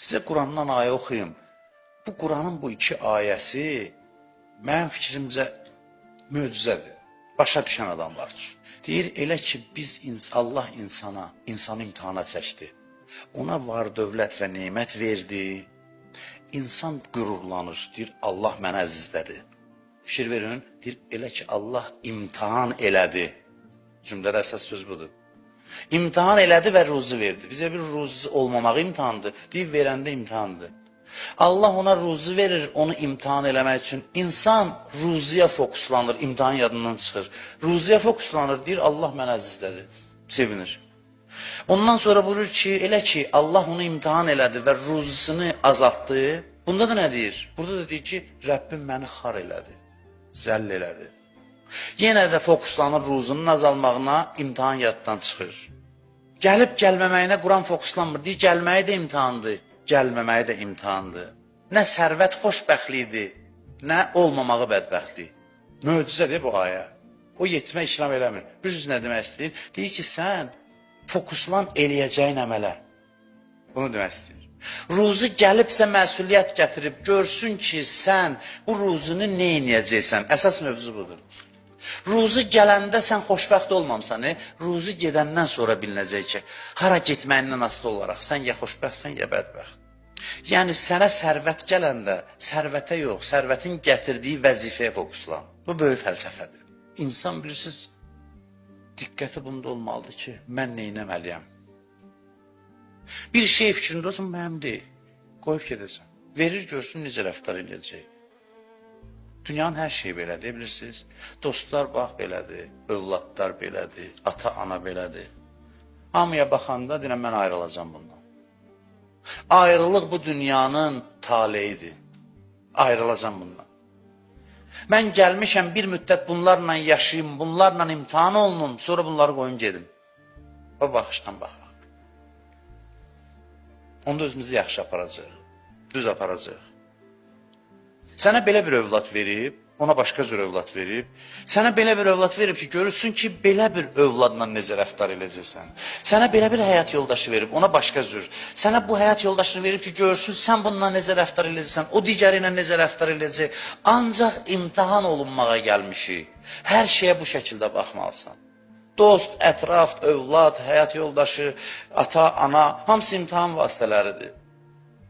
Sizə Qurandan ayə oxuyum. Bu Quranın bu iki ayəsi mənim fikrimcə möcüzədir. Başa düşən adamlar üçün. Deyir elə ki biz Allah insana, insanı imtahana çəkdi. Ona var dövlət və nemət verdi. İnsan qürurlanır, deyir Allah məni əzizlədi. Fikir verin, deyir elə ki Allah imtahan elədi. Cümlədə əsas söz budur. İmtahan elədi və ruzi verdi. Bizə bir ruzi olmamağı imtahandır. Deyir verəndə imtahandır. Allah ona ruzi verir onu imtahan eləmək üçün. İnsan ruziyə fokuslanır, imtahan yadından çıxır. Ruziyə fokuslanır, deyir Allah məni əzizlədi. Sevinir. Ondan sonra buyurur ki, elə ki Allah onu imtahan elədi və ruzisini azaltdı. Bunda da nə deyir? Burada da deyir ki, Rəbbim məni xar elədi, zəll elədi. Yenə də fokuslanır ruzunun azalmağına, imtahan yaddan çıxır. Gəlib gəlməməyinə Quran fokuslanmır. Deyir, gəlməyi də imtahandır, gəlməməyi də imtahandır. Nə sərvət xoşbəxtlidir, nə olmamağı bədbəxtlik. Möcüzədir bu ayə. O yetimə ikram eləmir. Bilirsiniz nə demək istəyir? Deyir ki, sən fokuslan eləyəcəyin əmələ. Bunu demək istəyir. Ruzi gəlibsə məsuliyyət gətirib görsün ki, sən bu ruzunu nə eləyəcəksən? Əsas mövzu budur. Ruzi gələndə sən xoşbəxt olmamısan, ruzi gedəndən sonra bilinəcək ki, hara getməyindən asılı olaraq sən ya xoşbəxtsən, ya bədbəxt. Yəni sənə sərvət gələndə sərvətə yox, sərvətin gətirdiyi vəzifəyə fokuslan. Bu böyük fəlsəfədir. İnsan bilirsiniz, diqqəti bunda olmalıdır ki, mən nə etməliyəm? Bir şey fikrində olsun, mənim deyil. Qoyub gedəsən. Verir görsün necə rəftar eləyəcək. Dünyanın hər şeyi belədir, bilirsiniz. Dostlar bax belədir, övladlar belədir, ata-ana belədir. Hamıya baxanda deyirəm mən ayrılacam bundan. Ayrılıq bu dünyanın taleyidir. Ayrılacam bundan. Mən gəlmişəm bir müddət bunlarla yaşayım, bunlarla imtahan olunum, sonra bunları qoyum gedim. O baxışdan baxaq. Onda özümüzü yaxşı aparacağıq, düz aparacağıq. Sənə belə bir övlad verib, ona başqa cür övlad verib. Sənə belə bir övlad verib ki, görürsün ki, belə bir övladla necə rəftar eləyəcəksən. Sənə belə bir həyat yoldaşı verib, ona başqa cür. Sənə bu həyat yoldaşını verib ki, görsün sən bununla necə rəftar eləyəcəksən, o digəri ilə necə rəftar eləyəcək. Ancaq imtahan olunmağa gəlmişik. Hər şeyə bu şəkildə baxmalısan. Dost, ətraf, övlad, həyat yoldaşı, ata, ana, hamısı imtahan vasitələridir.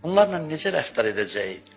Bunlarla necə rəftar edəcəyik?